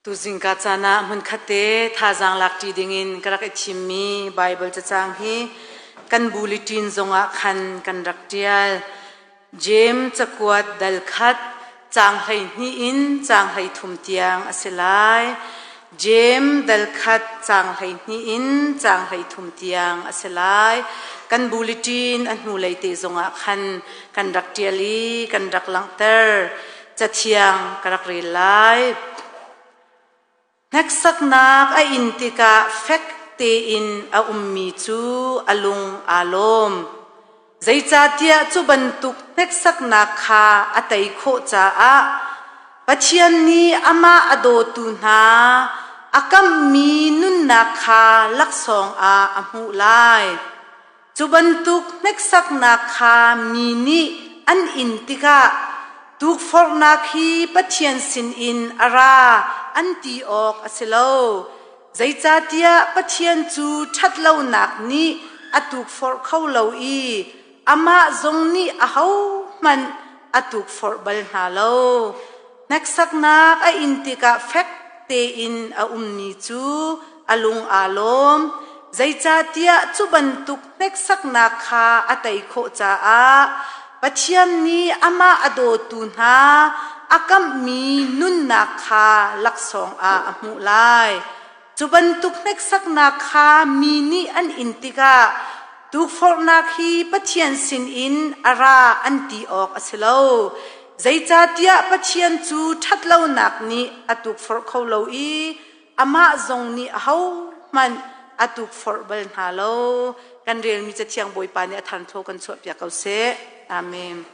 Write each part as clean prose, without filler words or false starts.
Tuzingka caan ah hmunkhat te thazaang lakṭi dingin ka rak i thimmi Baibal cacang hi kan bulletin zongah khan kan rak ṭial. Jeim cakuat dal khat caang 12 in caang 33 tiang a si lai. Jeim dal khat caang 12 in caang 33 tiang a si lai. Kan bulletin a hnulei te zongah khan kan rak ṭial i kan rak langhter. Cathiang ka rak rel lai. Hneksaknak a in tikah fek tein a ummi cu a lung aa lawm. Zeicahtiah cu bantuk hneksaknak kha a tei khawh caah Pathian nih amah a dawtu hna a kamhmi nunnak kha laksawng ah a hmuh lai. Cu bantuk hneksaknak kha mi nih an in tikah tukforhnak hi Pathian sinin a ra an ti awk a si lo. Zeicahtiah Pathian cu ṭhatlonak nih a tukforh kho lo i amah zong nih ahohmanh a tukforh bal hna lo. Hneksaknak a in tikah fek tein a ummi cu a lung aa lawm. Zeicahtiah cu bantuk hneksaknak kha a tei khawh caah Pathian nih amah a dawtu hna a kamhmi nunnak kha laksawng ah a hmuh lai. Cu bantuk hneksaknak kha mi nih an in tikah tukforhnak hi Pathian sinin a ra an ti awk a si lo. Zeicahtiah Pathian cu ṭhatlonak nih a tukforh kho lo i amah zong nih ahohmanh a tukforh bal hna lo. Kan relmi Cathiang Bawipa nih a thanthlo kan chuahpiak ko seh. Amen.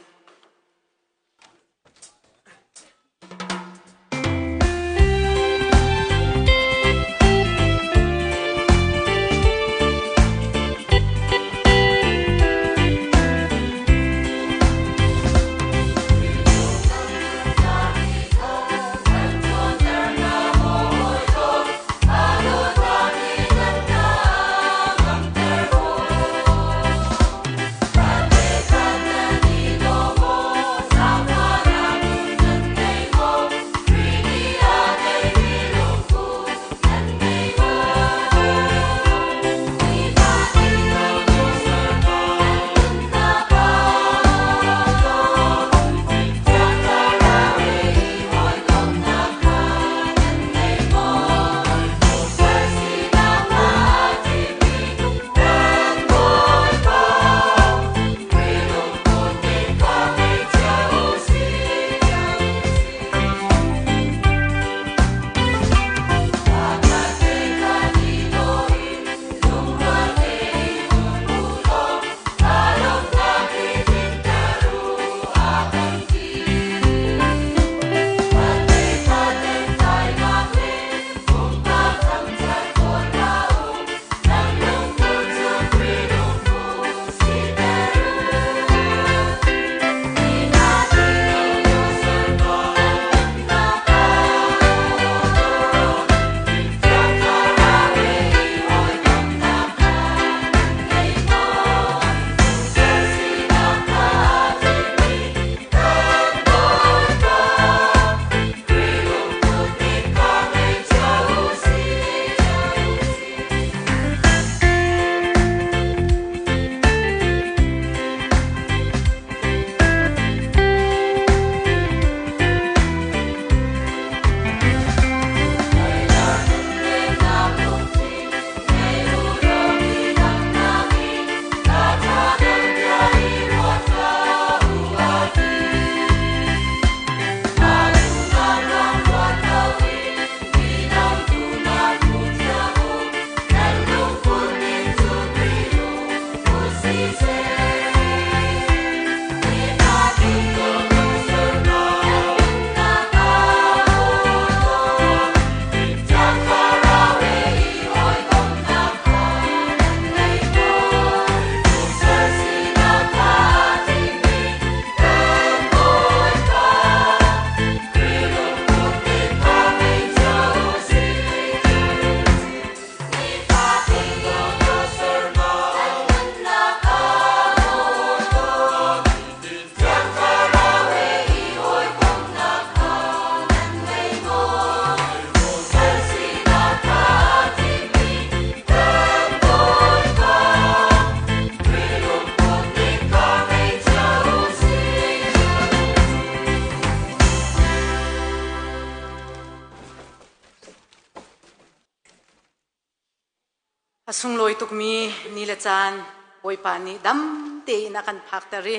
A sunglawi tukmi ni le caan Bawipa nih dam tein a kan phakter i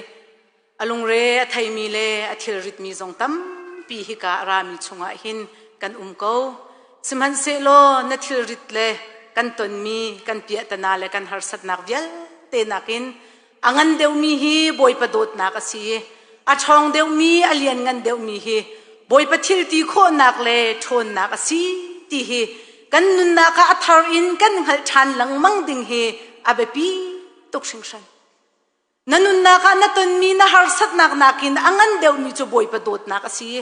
a lungre a theimi le a thilritmi zong tampi hika a rami chungah hin kan um ko. Sihmanhsehlaw na thilrit le kan tonmi kan piahtana le kan harsatnak vialte nakin A ngan deuhmi hi Bawipa dawtnak a si i a ṭhawng deuhmi, a lianngan deuhmi hi Bawipa thil ti khawhnak le ṭhawnnak a si ti hi kan nunnak ah a thar in kan hngalh ṭhan lengmang ding hi a biapi tuk hringhran. Na nunnak ah na tonmi na harsatnak nakin a ngan deuhmi cu Bawipa dawtnak a si i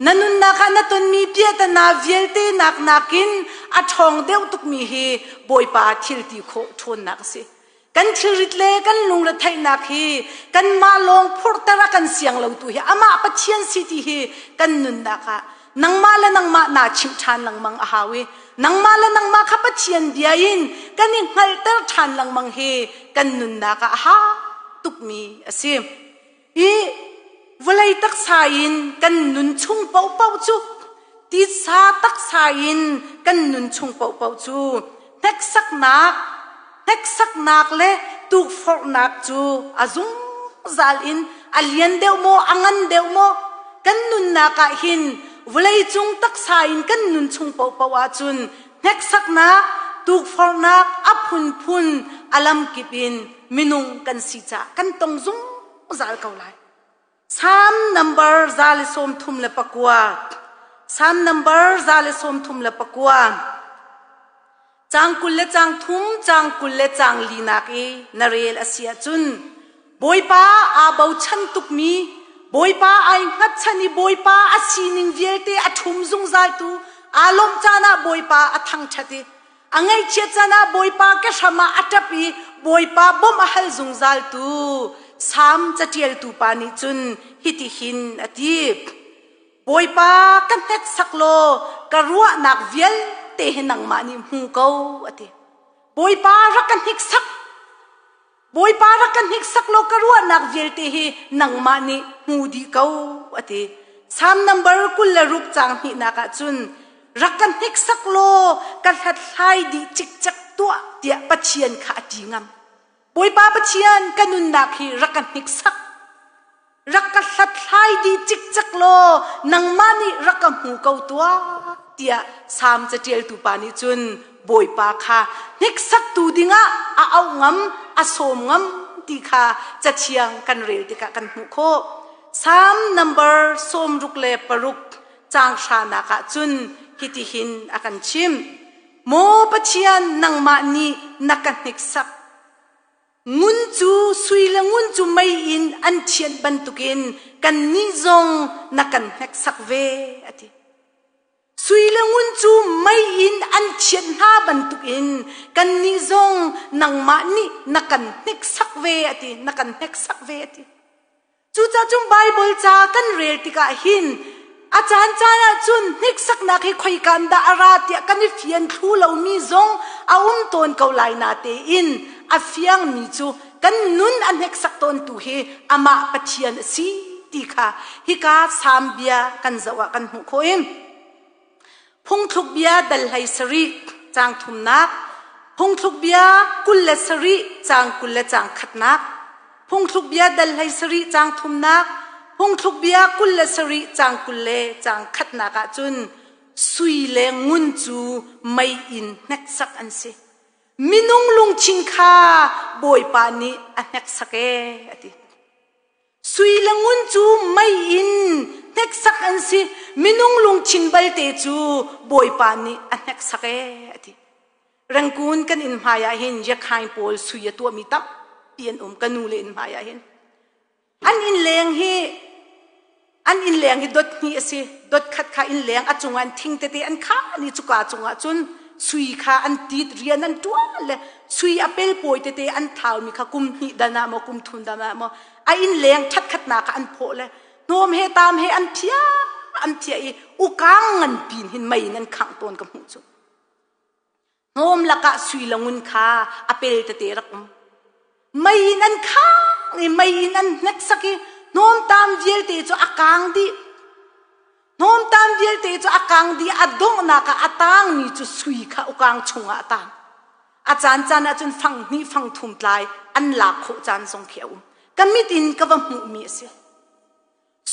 na nunnak ah na tonmi piahtana vialte nak nakin a ṭhawng deuh tukmi hi Bawipa thil ti khawh ṭhawnnak a si. Kan thilrit le kan lungretheihnak hi kanmah lawng phurhter a kan siang lotu hi amah Pathian si ti hi kan nunnak ah nangmah le nangmah naa chimh ṭhan lengmang a hau i nangmah le nangmah kha Pathian bia in kan i hngalhter ṭhan lengmang hi kan nunnak ah a ha tukmi a si. Hi vawlei taksa in kan nun chung paohpaoh cu titsa taksa in kan nun chung paohpaoh cu hneksaknak hneksaknak le tukforhnak cu a zungzal in a lian deuh maw a ngan deuh maw kan nunnak ah hin vawleicung taksa in kan nun chung paohpaoh ahcun hneksaknak tukforhnak a phunphun a lamkip in minung kan si caah kan tong zungzal ko lai. Psalm number 139. Psalm number 139. Cang 20 le cang thum, cang 20 le cang linak i na rel a si ahcun Bawipa aa bochan tukmi, Bawipa ai hngatchan i Bawipa a sining vialte a ṭhum zungzaltu, aa lawmh caan ah Bawipa a thangṭhat i A ngaihchiat caan ah Bawipa ke hram ah a ṭap i Bawipa bawmh a hal zungzaltu Salm caṭialtu pa nih cun hitihin a ti. Bawipa ka hneksak law ka ruahnak vialte hi nangmah nih hmu ko a ti. Bawipa rak ka hniksak Bawipa rak ka hniksak law ka ruahnak vialte hi nangmah nih hmu dih ko a ti. Salm number 26 caang hnihnak ah cun rak ka hniksak law ka hlathlai dih cikcek tuah tiah Pathian kha a ti ngam. Bawipa Pathian ka nunnak hi rak ka hniksak. Rak ka hlathlai dih cikcek law nangmah nih rak ka hmu ko tuah tiah Salm caṭialtu pa nih cun Bawipa kha hniksaktu dingah a auh ngam, a sawm ngam ti kha Cathiang kan rel tikah kan hmuh khawh. Salm number 66 caang hranak ah cun hitihin a kan chimh. Maw Pathian nangmah nih na ka hniksak. Ngun cu sui le ngun cu mei in an thianh bantukin kannih zong na kan hneksak ve, a ti. Sui le ngun cu mei in an thianh hna bantukin kannih zong nangmah nih na kan hneksak ve, a ti. Na kan hneksak ve, a ti. Cucaah cun Baibal ca kan rel tikah hin a caan caan ah cun hniksaknak hi khoika in dah a ra tiah kan i fian thlu lomi zong a um tawn ko lai natein a fiangmi cu kan nun a hneksak tawntu hi amah Pathian a si ti kha hika Salm bia kan zoh ah kan hmuh khawh i Phungthluk bia dal hlei sarih caang thumnak, Phungthluk bia 27 caang 20 le caang khatnak, Phungthluk bia dal hlei sarih caang thumnak, Phungthluk bia 27 caang 20 le caang khatnak ah cun sui le ngun cu mei in hneksak an si. Minung lungthin kha Bawipa nih a hneksak ee a ti. Sui le ngun cu mei in hneksak an si. Minung lungthin balte cu Bawipa nih a hneksak ee a ti. Rangkun kan inn hmai ah hin Yakhain pawl sui a tuahmi tampi an um ka nu le inn hmai ah hin. An inn leng hi an inn leng hi dot hnih a si. Dot khat kha inn leng a cungah an thing tete an khah ni cuka cungah cun sui kha an tit rian an ṭuan le sui a pelpawi tete an thaumi kha kum hnih dan ah maw kum thum dan ah maw a inn leng ṭhatkhatnak ah an phawh le hnawm he tam he an phiah an phiah i ukang ngan pin hin mei in an khangh tawn ka hmuh cu hnawm lakah sui le ngun kha a pel tete rak um mei in an khang i mei in an hneksak i hnawmtam vialte cu a kang dih hnawmtam vialte cu a kang dih a donghnak ah a tangmi cu sui kha ukang chungah a tang. A caan caan ahcun fang hnih fang thum tlai an lak khawh caan zong khi a um. Ka mit in ka va hmuhmi a si.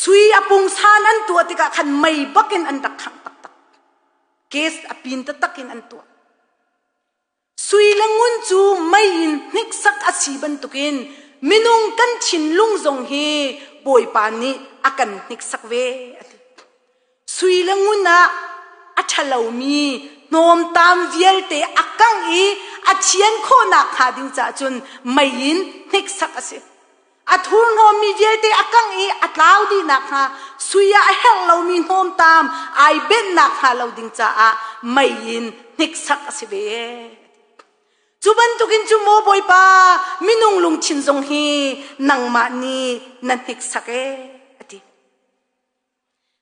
Sui a pungsan an tuah tikah khan mei bakin an rak khangh taktak. Gas a pin taktak in an tuah. Sui le ngun cu mei in hniksak a si bantukin minung kan thinlung zong hi Bawipa nih a kan hniksak ve a ti. Sui le ngun ah a ṭhalomi hnawmtam vialte a kangh i a thian khawhnak hnga ding caah cun mei in hniksak a si. A thurhnawmmi vialte a kangh i a tlau dih nakhnga sui ah a herh lomi hnawmtam ai benh nakhnga lo ding caah mei in hniksak a si ve. Cu bantukin cu maw Bawipa minung lungthin zong hi nangmah nih na hniksak ee a ti.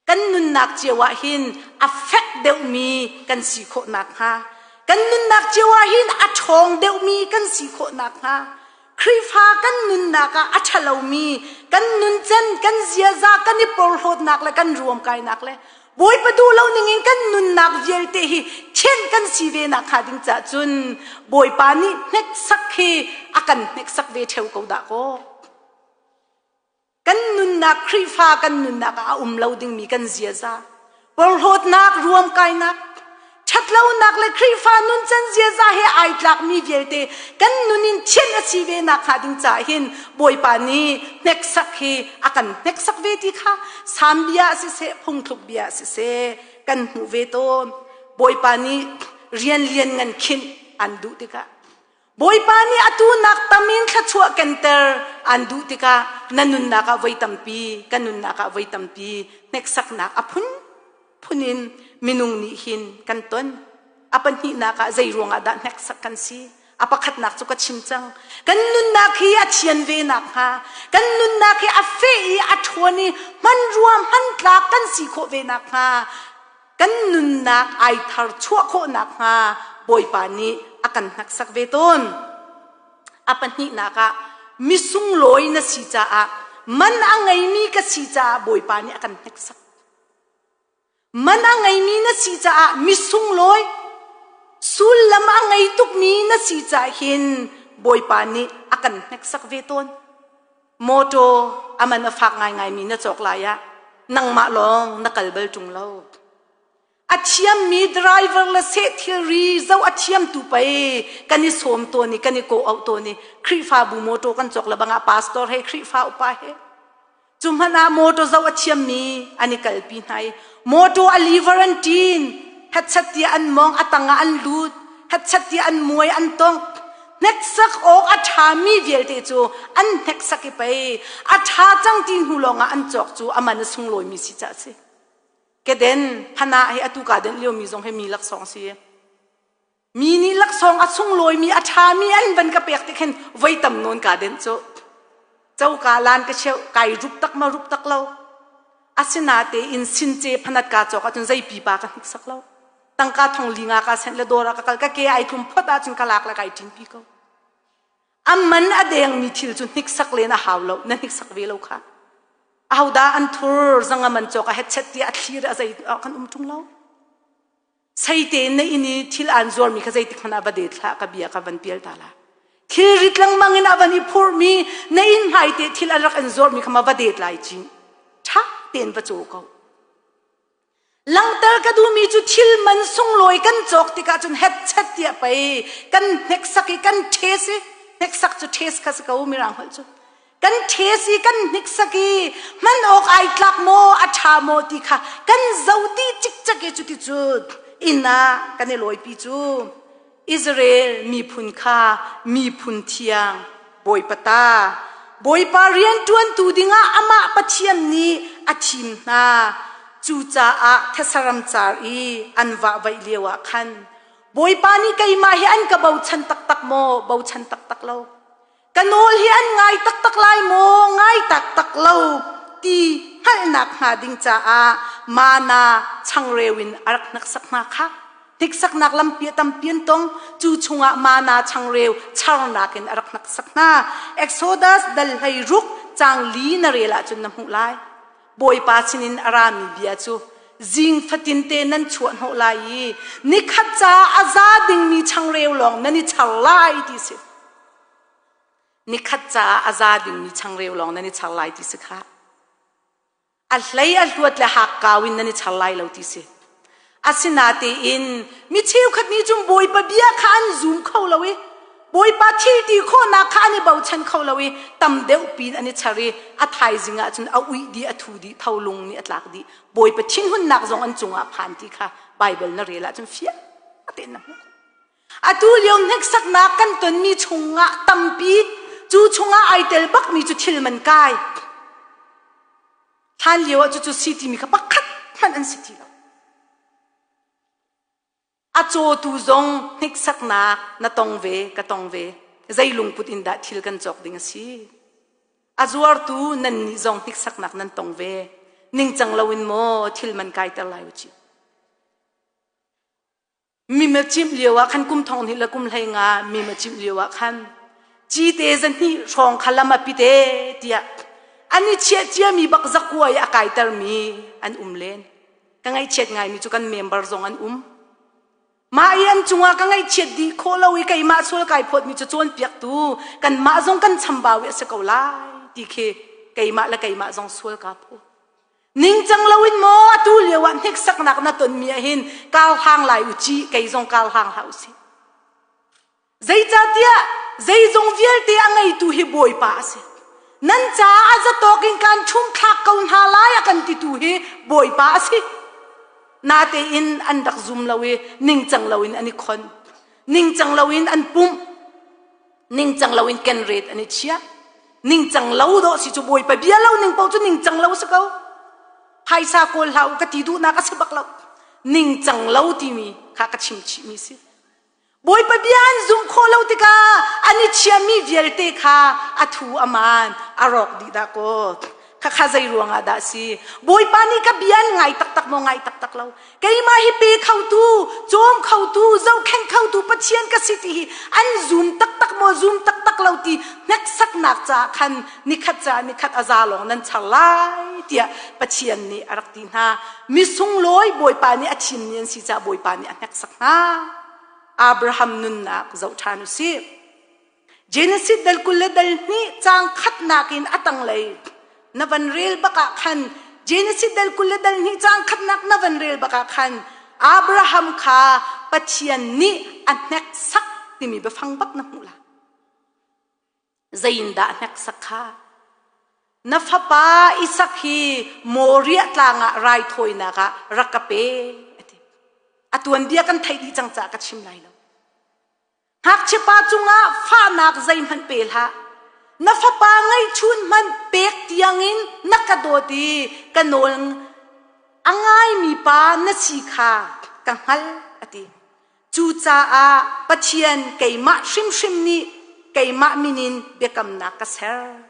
Kan nunnak cio ah hin a fek deuhmi kan si khawh nakhnga kan nunnak cio ah hin a ṭhawng deuhmi kan si khawh nakhnga Khrihfa kan nunnak ah a ṭhalomi kan nuncan kan ziaza kan i porhlawtnak le kan ruamkainak le Bawipa duh lo ningin kan nunnak vialte hi thianh kan si ve nakhnga ding caah cun Bawipa nih hneksak hi a kan hneksak ve ṭheo ko dah kaw. Kan nunnak Khrihfa kan nunnak ah a um lo dingmi kan ziaza, porhlawtnak, ruamkainak, ṭhatlonak le Khrihfa nuncan ziaza he ai tlakmi vialte kan nun in thianh a si ve nakhnga ding caah hin Bawipa nih hneksak hi a kan hneksak ve ti kha Salm bia ah siseh, phungthluk bia ah siseh kan hmuh ve tawn. Bawipa nih rian lian ngan khinh an duh tikah Bawipa nih atu nak tam in thluachuah kenter aan duh tikah na nunnak ah voi tampi kan nunnak ah voi tampi hneksaknak a phunphun in minung nih hin kan ton. A pahnihnak ah zei ruangah dah hneksak kan si? A pakhatnak cu ka chim cang. Kan nunnak hi a thian ve nakhnga, kan nunnak hi a feh i a ṭhawn i hmanrua hmantlak kan si khawh ve nakhnga kan nunnak ai thar chuah khawh nakhnga Bawipa nih a kan hneksak ve tawn. A pahnihnak ah misunglawi na si caah man a ngeimi ka si caah Bawipa nih a kan hneksak. Man a ngeimi na si caah misunglawi sullam a ngei tukmi na si caah hin Bawipa nih a kan hneksak ve tawn. Mawṭaw a man a fak ngaingaimi na cawk lai ah nangmah lawng na kal bal ṭung lo. A thiammi driver le seh thilri zoh a thiamtu pei kan i sawm tawn i kan i kawh-auh tawn i Khrihfabu mawṭaw kan cawk le bangah pastor he Khrihfa upa he cu hmanh ah mawṭaw zoh a thiammi an i kalpi hna i mawṭaw a liver an ṭin hetchat tiah an mawng a tangah an lut hetchat tiah an muai an tongh hneksak awk a ṭhami vialte cu an hneksak i pei a ṭha cang ti hnu lawngah an cawk cu a man a sunglawimi si caah a si. Keden phana hi atu ka den liomi zong hi mi laksawng si. Mi nih laksawng a sunglawimi a ṭhami an van ka pek ti khin voi tam nawn ka den cu. Coka lan ka cheu kai rup tak ma rup tak lo. Asinatein since phanat ka cawk ahcun zei pipa ka hneksak lo. Tangka thong li nga ka sent le dawr ah ka kal ka ke ai tlum phot ahcun ka lak le kai ṭin pi ko. A man a dengmi thil cu hniksak len a hau lo na hniksak ve lo kha. Ahodah an thur zanga man cawk a hetchet tiah a thlir a zei kan um ṭung lo. Seite in na inn i thil aan zuarmi kha zeitik hmanh ah va det hlah ka bia ka van pial ta la. Thil rit lengmang in a van i phurhmi na inn hmaite thil an rak in zuarmi kha ma va det lai ci. Ṭha tein va caw ko. Langhter ka duhmi cu thil man sunglawi kan cawk tikah cun hetchet tiah pei kan hneksak i kan ṭhes i hneksak cu ṭhes kha si ko mirang holh cu. Kan ṭhes i kan hniksak i hman awk ai tlak maw a ṭha maw ti kha kan zoh dih cikcek i cuticun inn ah kan i lawipi cu Israel miphun kha miphun thiang Bawipa ta Bawipa rianṭuantu dingah amah Pathian nih a thim hna. Cucaah thesaram car i an vahvaih lioah khan Bawipa nih keimah hi an ka bochan taktak maw bochan taktak lo Ka nawl hi an ngai taktak lai maw, ngai taktak lo ti hngalhnak hnga ding caah mana changreu in a rak hneksak hna kha. Hniksaknak lampi a tampi an tong. Cu chungah mana changreu charnak in a rak hneksak hna. Exodus dal 16 caang li na rel ahcun na hmuh lai. Bawipa sinin a rami bia cu. Zing fatin te nan chuah hnawh lai i nikhat caah a za dingmi changreu lawng nan i char lai ti si. Nikhat caah a za dingmi changreu lawng nan i char lai ti si kha. A hlei a hluat le hakkau in nan i char lai lo ti si. Asinatein mi cheukhat nih cun Bawipa bia kha an zum kho lo i Bawipa thil ti khawhnak kha an i bochan kho lo i tam deuh pin an i char i a thaizing ah cun a uih dih a thu dih tholung nih a tlak dih Bawipa thinhunnak zong an cungah phan ti kha Baibal na rel ahcun fiang tein na hmuh. Atu lio hneksaknak kan tonmi chungah tampi cu chungah ai tel bakmi cu thil man kai. Hlan lio ah cucu si timi kha pakhat hmanh an si ti lo. A cawtu zong hniksaknak na tong ve, ka tong ve. Zei lungput in dah thil kan cawk ding a si? A zuartu nannih zong hniksaknak nan tong ve. Ningcang loin maw thil man kaiter lai u ci? Mim a cimh lio ah khan kum thong hnih le kum hlei nga mim a cimh lio ah khan cite zahnih hrawng kha lam a pite tiah an i chiah ciami bak zakua i a kaitermi an um len. Ka ngaihchiat ngaimi cu kan member zong an um. Mah i an cungah ka ngaihchiat dih khawh lo i keimah sual kai phawtmi cu cawnpiaktu kanmah zong kan chambau i a si ko lai ti khi keimah le keimah zong sual kaa phaw. Ningcang loin maw atu lio ah hneksaknak na tonmi ah hin kar hlang lai u ci kei zong kar hlang hlah u sih. Zeicahtiah zeizong vialte a ngeitu hi Bawipa a si. Nan caah a zatawk in kan chum thlak ko hna lai a kan titu hi Bawipa a si. Natein an rak zum lo i ningcang loin an i khon. Ningcang loin an pumh. Ningcang loin kenret an i chiah. Ningcang lo dawh si cu Bawipa bia lo ning paoh cu ningcang lo a si ko. Phaisa kawl hlah u ka ti duhnak a si bak lo. Ningcang lo timi kha ka chim chihmi si. Bawipa bia an zumh khawh lo tikah an i chiahmi vialte kha a thu a maan a rawk dih dah kaw. Khakha zei ruangah dah si? Bawipa nih ka bia an ngai taktak maw ngai taktak lo? Keimah hi pe khotu, cawm khotu, zohkhenh khotu Pathian ka si ti hi an zum taktak maw zum taktak lo ti hneksaknak caah khan nikhat caah nikhat a za lawng nan char lai tiah Pathian nih a rak ti hna. Misunglawi Bawipa nih a thimmi an si caah Bawipa nih a hneksak hna. Abraham nunnak zoh ṭhan u sih. Genesis dal 20 le dal hnih caang khatnak in a tanglei na van rel bak ah khan Genesis dal 20 le dal hnih caang khatnak na van rel bak ah khan Abraham kha Pathian nih a hneksak timi biafang bak na hmuh lai. Zeiindah a hneksak kha? Na fapa Isak hi Moriah tlang ah raithawinak ah rak ka pe a ti. A tuanbia kan theih dih cang caah ka chim lai lo. Ngakchiapa cungah fahnak zeihmanh pe hlah. Na fapa ngeihchun hmanh pek tiangin na ka dawt i ka nawl a ngaimi pa na si kha ka hngalh a ti. Cucaah Pathian keimah hrimhrim nih keimah min in biakamnak ka ser.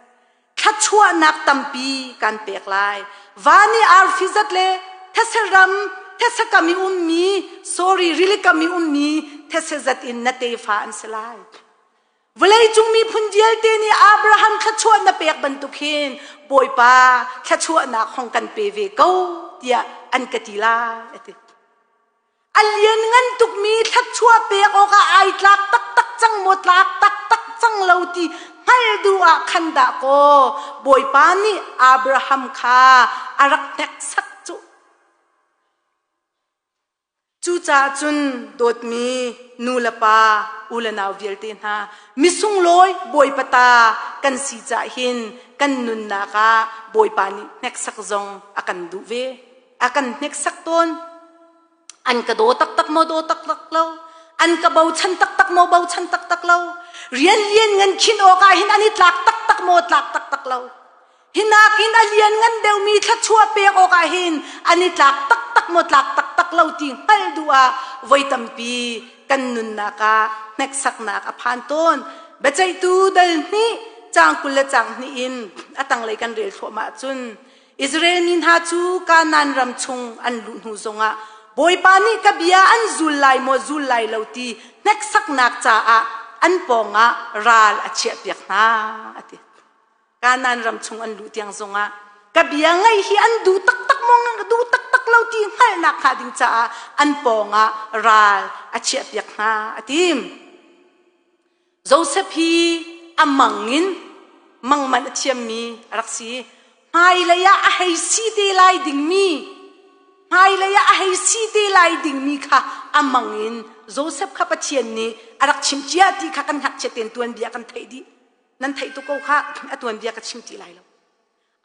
Thluachuahnak tampi kan pek lai. Van i arfi zat le these ram, these kam i ummi, sorry, rili kam i ummi these zat in na tefa an si lai. Vawleicung miphun vialte nih Abraham thluachuah na pek bantuk hin Bawipa thluachuahnak hong kan pe ve ko tiah an ka ti lai a ti. A lianngan tukmi thluachuah pek awkah ai tlak taktak cang maw tlak taktak cang lo ti hngalh duh ah khan dah kaw Bawipa nih Abraham kha a rak hneksak cu. Cucaah cun dawtmi nu le pa u le nau vialte hna misunglawi Bawipa ta kan si cah hin kan nunnak ah Bawipa nih hneksak zong a kan duh ve. A kan hneksak tawn. An ka daw taktak maw daw taktak lo? An ka bochan taktak maw bochan taktak lo? Rian lian ngan khin awk ah hin an i tlak taktak maw tlak taktak lo? Hi nakin a lian ngan deuhmi thluachuah pek awk ah hin an i tlak taktak maw tlak taktak lo ti hngalh duh ah voi tampi kan nunnak ah hneksaknak a phan tawn. Biaceihtu dal hnih caang 20 le caang hnih in a tanglei kan rel thluahmah ahcun Israel mi hna cu Kanaan ram chung an luh hnu zongah Bawipa nih ka bia an zul lai maw zul lai lo ti hneksaknak caah an pawngah ral a chiahpiak hna a ti. Kanaan ram chung an luh tiang zongah ka bia ngaih hi an duh taktak maw duh taktak lo. lo ti hngalhnak hnga ding caah an pawngah ral a chiahpiak hna a ti. Joseph hi a mang in mangmanh a thiammi a rak si. Hmailei ah a hei si te lai dingmi hmailei ah a hei si te lai dingmi kha a mang in Joseph kha Pathian nih a rak chimh cia ti kha kan ngakchia tein tuanbia kan theih dih. Nan theih tuk ko kha a tuanbia ka chim ti lai lo.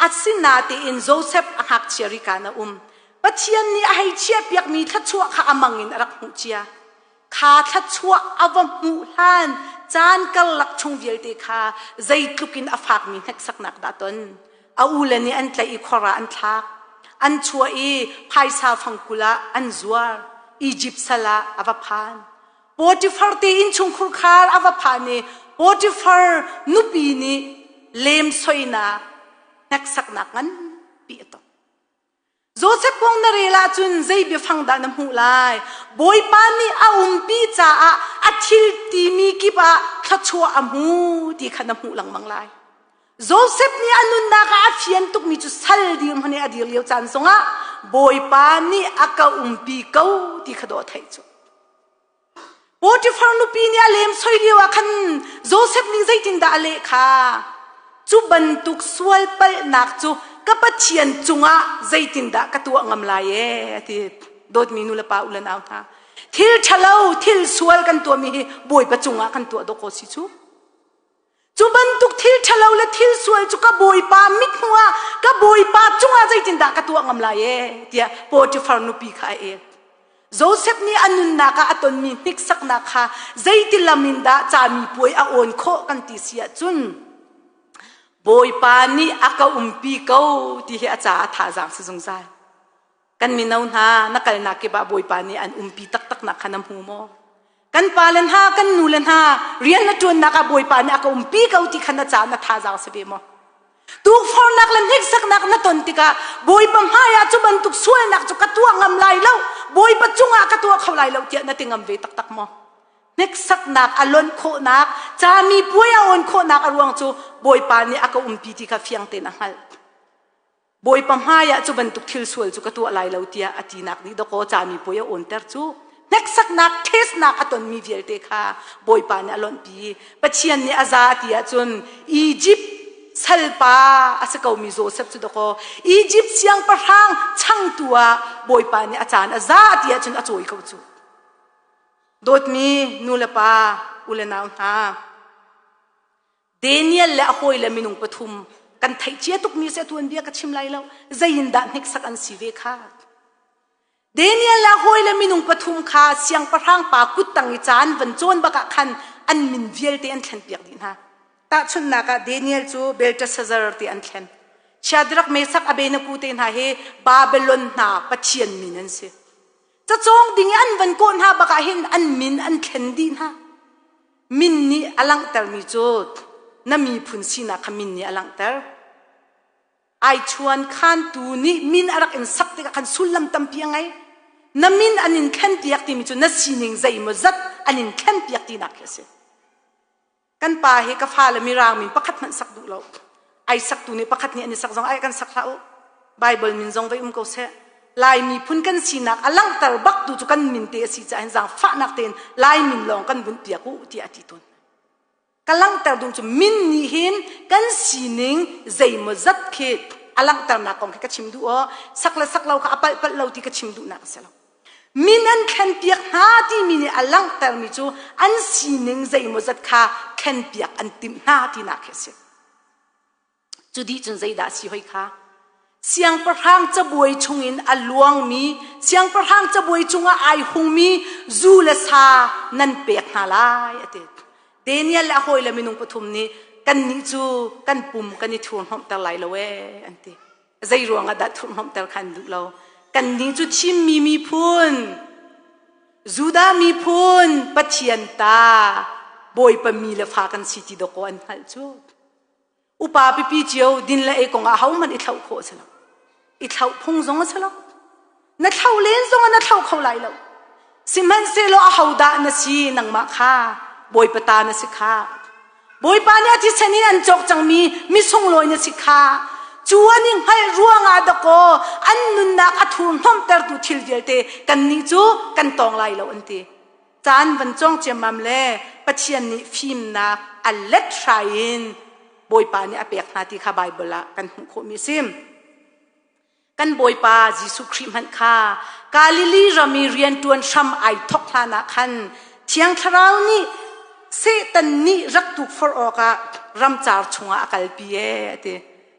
Asinain Joseph a ngakchia rika na um. Pathian nih a hei chiahpiakmi thluachuah kha a mang in a rak hmuh cia. Kha thluachuah a va hmuh hlan caan karlak chung vialte kha zeitluk in a fakmi hneksaknak dah ton. A ule nih an tlaih i khor ah an thlak. An chuah i phaisa fangkul ah an zuar. Egypt sal ah a va phan. Potifar te innchungkhur khar a va phan i Potifar nupi nih lemsoinak hneksaknak nganpi a tong. Joseph kong na rel ahcun zei biafang dah na hmuh lai? Bawipa nih a umpi caah a thil timi kip ah thluachuah a hmu ti kha na hmuh lengmang lai. Joseph nih a nunnak ah a fian tukmi cu sal dirhmun i a dir lio caan zongah Bawipa nih a ka umpi ko ti kha dawh theih cu. Potifar nupi nih a lem soi lio ah khan Joseph nih zeitindah a leh kha? Cu bantuk sual palhnak cu ka Pathian cungah zeitindah ka tuah ngam lai ee a ti. Dawtmi nu le pa u le nau hna. Thil ṭhalo, thil sual kan tuahmi hi Bawipa cungah kan tuah dawk ko si cu. Cu bantuk thil ṭhalo le thil sual cu ka bawipa mithmuh ah ka bawipa cungah zeitindah ka tuah ngam lai ee tiah Potifar nupi kha a el. Joseph nih a nunnak ah a tonmi hniksaknak kha zeiti lam in dah cami puai a awn khawh kan ti si ahcun Bawipa nih a ka umpi ko ti hi a caah thazaang si zungzal. Kan mino hna na kalnak kip ah Bawipa nih an umpi taktaknak kha na hmu maw? Kan pale hna, kan nule hna rian na ṭuannak ah Bawipa nih a ka umpi ko ti kha na caah na thazaang si ve maw? Tukforhnak le hneksaknak na ton tikah Bawipa hmaiah cu bantuk sualnak cu ka tuah ngam lai lo, Bawipa cungah ka tuah kho lai lo tiah na ti ngam ve taktak maw? Hneksaknak a lonh khawhnak, cami puai a awn khawhnak a ruang cu Bawipa nih a ka umpi ti kha fiang tein a hngalh. Bawipa hmaiah cu bantuk thil sual cu ka tuah lai lo tiah a tinak nih dawkaw cami puai a awnter cu hneksaknak testnak a tonmi vialte kha Bawipa nih a lonhpi. Pathian nih a za ti ahcun Egypt salpa a si komi Joseph cu dawkaw Egypt siangpahrang changtu ah Bawipa nih a caan a za ti ahcun a cawi ko cu. Dawtmi nu le pa u le nau hna Daniel le a hawile minung pathum kan theih cia tukmi si atuan bia ka chim lai lo zei in dah hniksak an si ve kha Daniel le a hawile minung pathum kha siangpahrang pa kuttang i caan van cawn bak ah khan an min vialte an thlenpiak dih hna tahchunhnak ah Daniel cu Belteshazzar ti an thlen Shadrach Meshach Abednego te hna hi Babylon hna pathian min an si cacawng ding i an van kawh hna bak ah hin an min an thlen dih hna Min nih a langhtermi cu na miphun sinak kha min nih a langhter. Ai chuan khantu nih min a rak in sak tikah khan sullam tampi a ngei. Na min an in thlenpiak timi cu na sining zeimaw zat an in thlenpiak tinak khi a si. Kan pa hi ka fale mirang min pakhat hmanh sak duh lo. Ai saktu nih pakhat nih an i sak zong ai kan sak hlah u. Bible min zong vai um ko seh. Lai miphun kan sinak a langhter bak tu cu kan min te a si caah hin zaangfahnak tein Lai min lawng kan bunh piak u tiah a ti tawn. Ka langhter duh cu min nih hin kan sining zeimaw zat khi a langhternak kong khi ka chim duh aw sak le sak lo kha a palh palh lo ti ka chim duhnak a si lo. Min an thlenpiak hna timi nih a langhtermi cu an sining zeimawzat kha thlenpiak an timh hna tinak khi a si. Cu dih cun zeidah a si hoi kha? Siangpahrang cabuai chungin a luangmi, siangpahrang cabuai cungah ai hungmi zu le sa nan pek hna lai, a ti. Daniel le a hawile minung pathum nih kannih cu kan pum kan i thurhnawmhter lai lo ee, an ti. Zei ruangah dah thurhnawmhter kha an duh lo? Kannih cu thimmi miphun, Judah miphun, Pathian ta, Bawipa mi le fa kan si ti dawkaw an hngalh cu. Upa pipi cio din le ei kong ah hohmanh i thlauh khawh a si lo. I thlauh phung zong a si lo. Na thlauh len zong ah na thlauh kho lai lo. Sihmanhsehlaw ahodah na si nangmah kha Bawipa ta na si kha. Bawipa nih a thisen in an cawk cangmi misunglawi na si kha. Cu an i hngalh ruangah dakaw an nunnak a thurhnomhtertu thil vialte kannih cu kan tawng lai lo an ti. Caan van cawng ciammam le Pathian nih fimnak a let hrai in Bawipa nih a pek hna ti kha Baibal ah kan hmuh khawhmi a si. Kan Bawipa Jesuh Khrih hmanh kha Galilee ram i rianṭuan hram ai thawk hlan ah khan Thiang Thlarau nih Satan nih rak tukforh awkah ramcar chungah a kalpi ee a ti.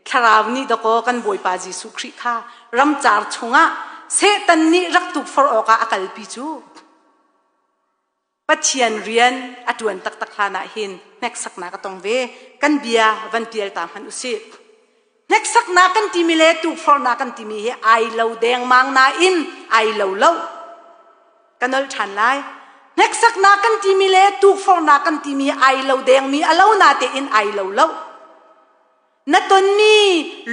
Thlarau nih dakaw kan Bawipa Jesuh Khrih kha ramcar chungah Satan nih rak tukforh awkah a kalpi cu. Pathian rian a ṭuan taktak hlan ah hin hneksaknak a tong ve. Kan bia van pial ta hmanh usih. Hneksaknak kan timi le tukforhnak kan timi hi ai lo dengmang nain ai lo lo. Ka nolh ṭhan lai. Hneksaknak kan timi le tukforhnak kan timi ai lo dengmi a lo na tein ai lo lo. Na tonmi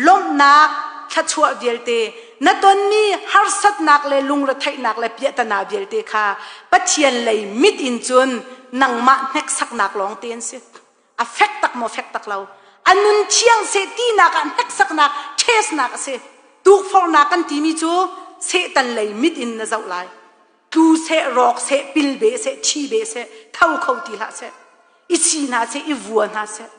lawmhnak thluachuah vialte, na tonmi harsatnak le lungretheihnak le piahtana vialte kha Pathian lei mit in cun nangmah hneksaknak lawng te an si. A fek tak maw fek tak lo. A nun thiang seh tinak ah hneksaknak, ṭhesnak a si. Tukforhnak kan timi cu Satan lei mit in na zoh lai. Tlu seh, rawk seh, pil be seh, thi be seh, tho kho ti hlah seh, i si hna seh, i vua hna seh.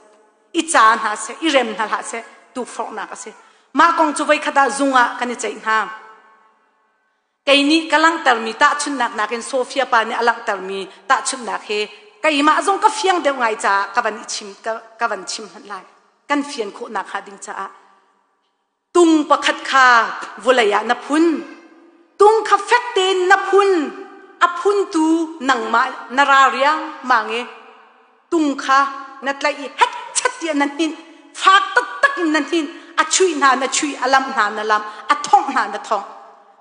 I ca hna seh, i rem hna hlah seh, tukforhnak a si. Mah kong cu voikhat ah zung ah kan i ceih hna. Kei nih ka langhtermi tahchunhnak nakin Sofia pa nih a langhtermi tahchunhnak hi keimah zong ka fiang deuh ngai caah ka van i chim ka, ka van chim hmanh lai. Kan fian khawhnak hnga ding caah Tung pakhat kha vawlei ah na phun. Tung kha fek tein na phun. A phuntu nangmah na ra riangmang i tung kha na tlaih i hetchet tiah na hninh. Fak taktak in na hninh. A chuih hna na chuih, a lamh hna na lamh, a thongh hna na thongh.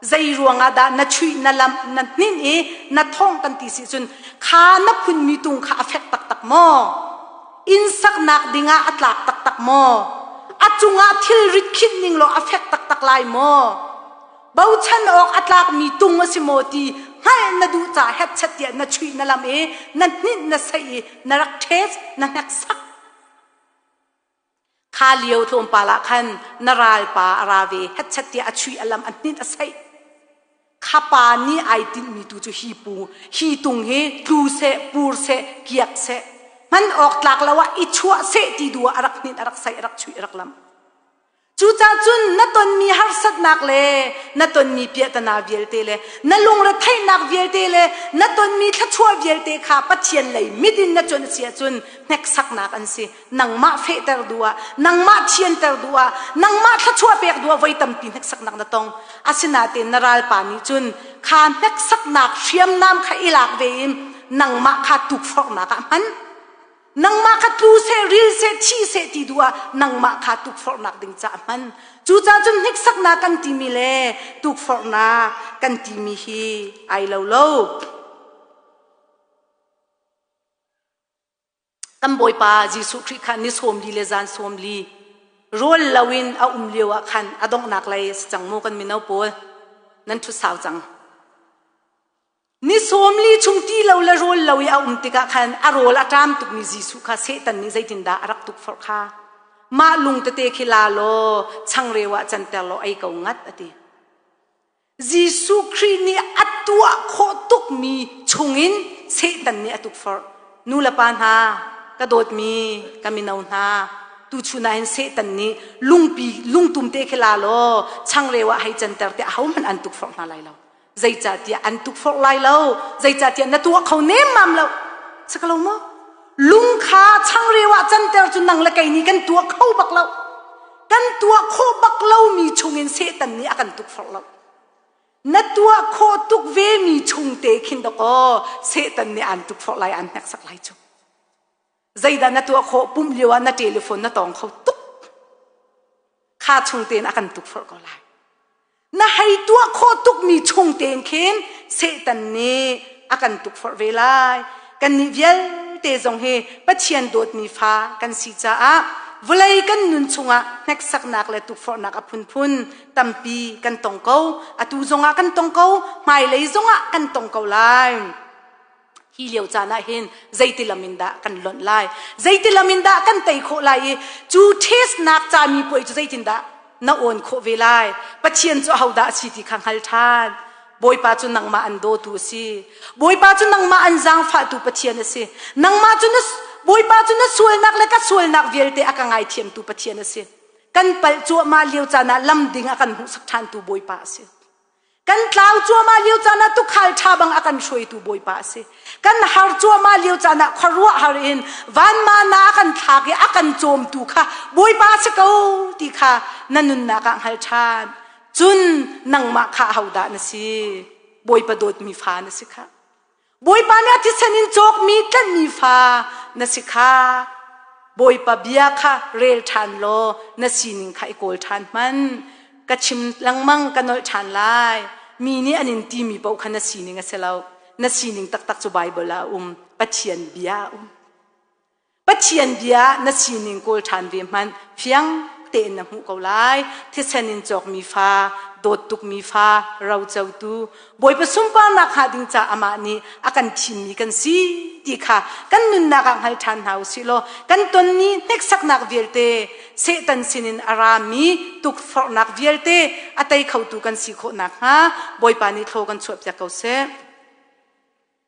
Zei ruangah dah na chuih, na lamh, na hninh i na thongh kan ti si cun kha na phunmi tung kha a fek taktak maw? Inn saknak dingah a tlak taktak maw? A cungah thilrit khinh ning law a fek taktak lai maw? Bochan awk a tlakmi tung a si maw ti hngalh na duh caah hetchet tiah na chuih na lam i na hninh na saih i na rak ṭhes na hneksak. Kha lio tlawmpal ah khan na ralpa a ra ve hetchet tiah a chuih a lam a hninh a saih. Kha pa nih ai tinhmi tu cu hi pu hi tung hi tlu seh pur seh kiak seh hman awk tlak lo ah i chuah seh ti duh ah a rak hninh a rak saih a rak chuih a rak lamh. Cucaah cun na tonmi harsatnak le na tonmi piahtana vialte le na lungretheihnak vialte le na tonmi thluachuah vialte kha Pathian lei mit in na cuanh a si ahcun hneksaknak an si. Nangmah fehter duh ah, nangmah thianter duh ah, nangmah thluachuah pek duh ah voi tampi hneksaknak na tong. Asinain na ralpa nih cun kha hneksaknak hriamnam kha i lak ve in nangmah kha tukforhnak ah hman. Nangmah kha tlu seh, ril seh, thi seh ti duh ah nangmah kha tukforhnak ding caah hman. Cucaah cun hniksaknak kan timi le tukforhnak kan timi hi ai lo lo. Kan Bawipa Jesuh Khrih kha ni sawm li le zan sawm li rawl loin a um lio ah khan a donghnak lei a si cang mu kan mino pawl nan ṭhu sau cang. Ni sawm li chung ti lo le rawl lo i a um tikah khan a rawl a ṭam tukmi Jesuh kha Satan nih zeitindah a rak tukforh kha? Mah lung tete khi la law changreu ah canter law ei ko ngat a ti. Jesuh Khrih nih a tuah khawh tukmi chungin Satan nih a tukforh. Nu le pa hna, ka dawtmi ka mino hna, tuchun ah hin Satan nih lungpi lungtum te khi la law changreu ah hei canter tiah ahohmanh an tukforh hna lai lo. Zeicahtiah an tukforh lai lo. Zeicahtiah na tuah kho nemmam lo. Si ko lo maw? Lung kha changreu ah canter cu nang le kei nih kan tuah kho bak lo. Kan tuah khawh bak lomi chungin Satan nih a kan tukforh lo. Na tuah khawh tuk vemi chung te khin dakaw Satan nih aan tukforh lai, aan hneksak lai cu. Zeidah na tuah khawh pumh lio ah na telephone na tawng kho tuk. Kha chung tein a kan tukforh ko lai. Na hei tuah khawh tukmi chung tein khin Satan nih a kan tukforh ve lai. Kannih vialte zong hi Pathian dawtmi fa kan si caah vawlei kan nun chungah hneksaknak le tukforhnak a phunphun tampi kan tong ko. Atu zongah kan tong ko, hmailei zongah kan tong ko lai. Hi lio caan ah hin zeiti lam in dah kan lonh lai? Zeiti lam in dah kan tei khawh lai i cu testnak cami puai cu zeitindah? Na awn khawh ve lai. Pathian cu ahodah a si ti kha hngal ṭhan. Bawipa cu nangmah an dawtu a si. Bawipa cu nangmah an zaangfahtu Pathian a si. Nangmah cu na Bawipa cu na sualnak le ka sualnak vialte a ka ngaithiamtu Pathian a si. Kan palh cuahmah lio caan ah lam ding a kan hmuhsak ṭhantu Bawipa a si. Kan tlau cuahmah lio caan ah tukhal ṭha bang a kan hruaitu Bawipa a si. Kan har cuahmah lio caan ah khuaruah har in vanmana a kan thlak i a kan cawmtu kha Bawipa a si ko ti kha na nunnak ah hngal ṭhan. Cun nangmah kha ahodah na si? Bawipa dawtmi fa na si kha. Bawipa nih a thisen in cawkmi tlanhmi fa na si kha. Bawipa bia kha rel ṭhan law na sining kha i kawl ṭhan hmanh. Ka chim lengmang ka nolh ṭhan lai. Mi nih an in timi paoh kha na sining a si lo. Na sining taktak cu Baibal ah a um. Pathian bia a um. Pathian bia na sining kawl ṭhan ve hmanh fiang tein na hmuh ko lai. Thisen in cawkmi fa, dawt tukmi fa, rocotu, Bawipa sunparnak hnga ding ca amah nih a kan thimmi kan si ti kha kan nunnak ah hngal ṭhan hna u sih law kan tonmi hneksaknak vialte Satan sinin a rami tukforhnak vialte a tei khotu kan si khawh nakhnga Bawipa nih thlaw kan chuahpiak ko seh.